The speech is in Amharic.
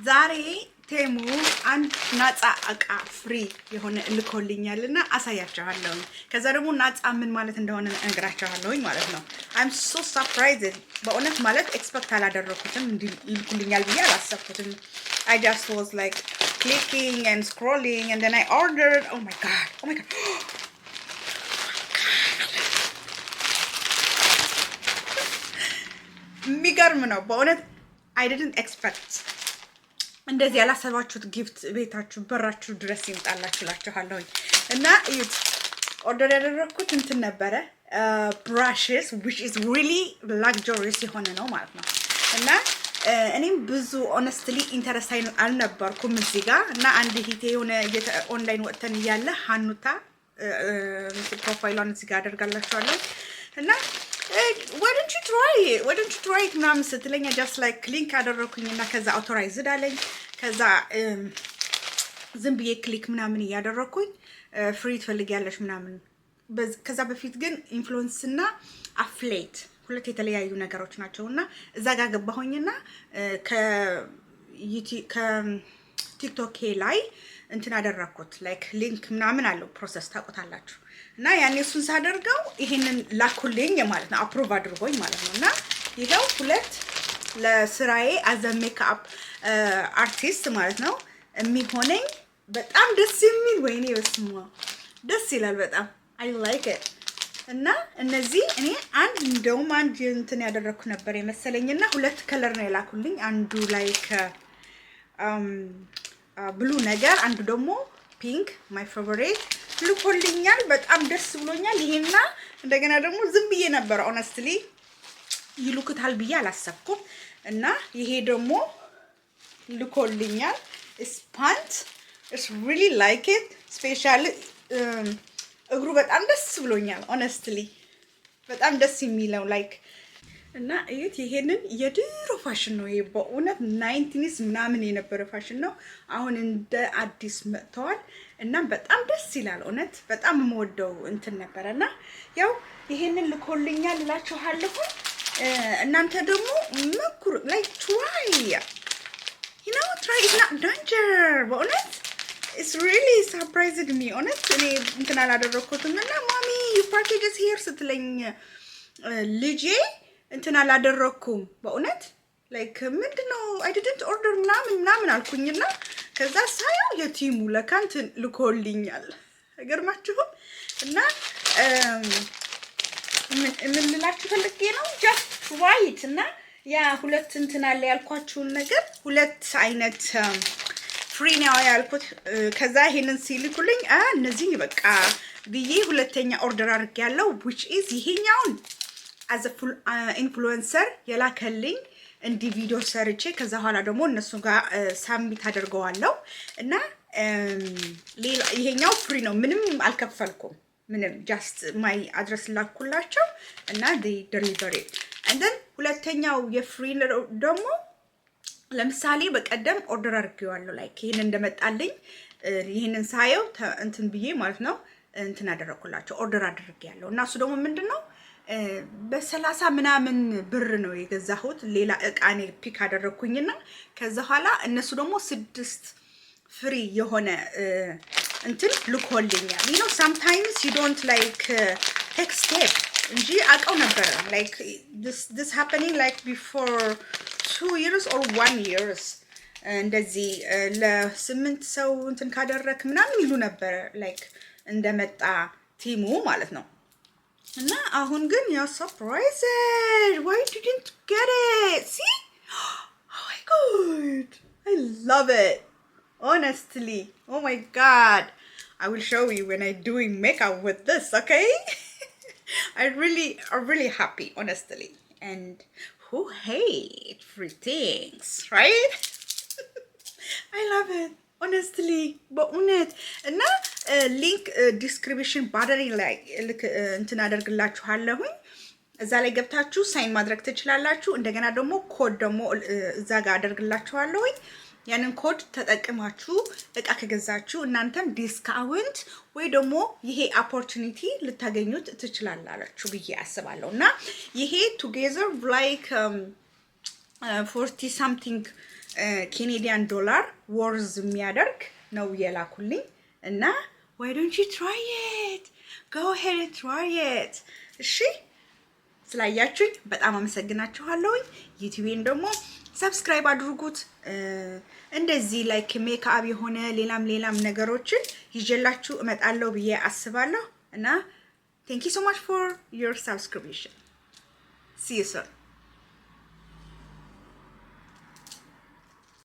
ዛሬ Temu አንድ ናጻ እቃ free የሆነ እልኮልኛል እና አሳያችኋለሁኝ። ከዛ ደግሞ ናጻ ምን ማለት እንደሆነ እነግራችኋለሁኝ ማለት ነው። I'm so surprised በእውነት፣ ማለት expect አላደረኩትም፣ እንዲህ ይልኩልኛል ብዬ አላሰብኩትም። I just was like clicking and scrolling and then I ordered. Oh my God, oh my God! የሚገርም ነው በእውነት። I didn't expect። እንደዚህ ያላሰባችሁት gift ቤታችሁ በራችሁ ድረስ ይምጣላችሁ እላችኋለሁኝ። እና እዩት፣ order ያደረግኩት እንትን ነበረ፣ brushes, which is really luxurious የሆነ ነው ማለት ነው። እና እኔም ብዙ honestly interest አልነበርኩም እዚህ ጋር። እና አንድ እህቴ የሆነ ኦንላይን ወጥተን እያለ፣ ሀኑታ፣ profile ሏን እዚህ ጋር አደርጋላችኋለሁ፣ እና "Why don't you try it? Why don't you try it?" ምናምን ስትለኝ just like click አደረኩኝ እና ከዛ authorized አለኝ። ከዛ ዝም ብዬ click ምናምን እያደረኩኝ free ትፈልጊያለሽ ምናምን። ከዛ በፊት ግን influence እና affiliate ሁለት የተለያዩ ነገሮች ናቸው። እና እዛ ጋር ገባሁኝና ከ TikTok ላይ እንትን አደረግኩት፣ like link ምናምን አለው process ታውቁታላችሁ። እና ያኔ እሱን ሳደርገው ይሄንን ላኩልኝ ማለት ነው፣ approve አድርጎኝ ማለት ነው። እና ይኸው ሁለት ለስራዬ as a makeup artist ማለት ነው የሚሆነኝ፣ በጣም ደስ የሚል፣ ወይኔ በስመ አብ፣ ደስ ይላል በጣም። I like it። እና እነዚህ እኔ አንድ፣ እንደውም አንድ እንትን ያደረግኩ ነበር የመሰለኝ እና ሁለት color ነው የላኩልኝ። አንዱ like blue ነገር፣ አንዱ ደግሞ pink, my favorite ልኮልኛል። በጣም ደስ ብሎኛል። ይሄና እንደገና ደግሞ ዝም ብዬ ነበር፣ honestly ይልኩታል ብዬ አላሰብኩም። እና ይሄ ደግሞ ልኮልኛል። It's pant, it's really like it, specially እግሩ በጣም ደስ ብሎኛል። Honestly በጣም ደስ የሚለው like። እና እዩት፣ ይሄንን የድሮ ፋሽን ነው። ይሄ በእውነት 90s ምናምን የነበረ ፋሽን ነው። አሁን እንደ አዲስ መጥተዋል እና በጣም ደስ ይላል። እውነት በጣም የምወደው እንትን ነበረ እና ያው ይሄንን ልኮልኛል እላችኋለሁ። እናንተ ደግሞ ሞክሩ፣ like try, try is not danger። በእውነት it's really surprised me። እውነት እኔ እንትን አላደረግኩትም እና "Mommy, your package is here" ስትለኝ ልጄ እንትን አላደረግኩም በእውነት። Like ምንድነው፣ I didn't order ምናምን ምናምን አልኩኝና ከዛ ሳየው የ Temu ለካ እንትን ልኮልኛል። አይገርማችሁም? እና ምን ልላችሁ ፈልጌ ነው፣ just try it። እና ያ ሁለት እንትን አለ ያልኳችሁን ነገር፣ ሁለት አይነት free ነው ያልኩት። ከዛ ይሄንን ሲልኩልኝ እነዚህ በቃ ብዬ ሁለተኛ order አድርጌያለሁ፣ which is ይሄኛውን as a full influencer የላከልኝ፣ እንዲህ ቪዲዮ ሰርቼ ከዛ በኋላ ደግሞ እነሱ ጋር submit አደርገዋለሁ። እና ሌላ ይሄኛው free ነው፣ ምንም አልከፈልኩም። ምንም፣ just my address ላኩላቸው እና delivery። And then ሁለተኛው የ free ደግሞ ለምሳሌ በቀደም order አድርጌዋለሁ። Like ይህን እንደመጣልኝ ይህንን ሳየው እንትን ብዬ ማለት ነው እንትን አደረግኩላቸው፣ order አድርጌያለሁ። እና እሱ ደግሞ ምንድን ነው፣ በ30 ምናምን ብር ነው የገዛሁት። ሌላ እቃ እኔ pick አደረግኩኝና ከዛ ኋላ እነሱ ደግሞ ስድስት free የሆነ እንትን ልኮልኛል። Sometimes you don't like take step እንጂ አውቀው ነበረ። Like this happening like before 2 years or one years፣ እንደዚህ ለስምንት ሰው እንትን ካደረክ ምናምን ይሉ ነበረ፣ like እንደመጣ Temu ማለት ነው። እና አሁን ግን yeah, surprised why didn't get it. See? Oh my God, I love it, honestly. Oh my God, I will show you when I doing makeup with this, okay? I really are really happy, honestly. And who hate free things, right? I love it, honestly በእውነት። እና link description ባደሪ ላይ ልክ እንትን አደርግላችኋለሁኝ፣ እዛ ላይ ገብታችሁ sign ማድረግ ትችላላችሁ። እንደገና ደግሞ ኮድ ደግሞ እዛ ጋር አደርግላችኋለሁኝ። ያንን ኮድ ተጠቅማችሁ እቃ ከገዛችሁ እናንተም discount ወይ ደግሞ ይሄ opportunity ልታገኙት ትችላላችሁ ብዬ አስባለሁ። እና ይሄ together like 40 something Canadian dollar worth የሚያደርግ ነው የላኩልኝ። እና why don't you try it? Go ahead, try it። እሺ፣ ስላያችሁኝ በጣም አመሰግናችኋለሁኝ። YouTubeኤን ደግሞ subscribe አድርጉት። እንደዚህ like makeup የሆነ ሌላም ሌላም ነገሮችን ይዤላችሁ እመጣለሁ ብዬ አስባለሁ። እና thank you so much for your subscription. See you soon.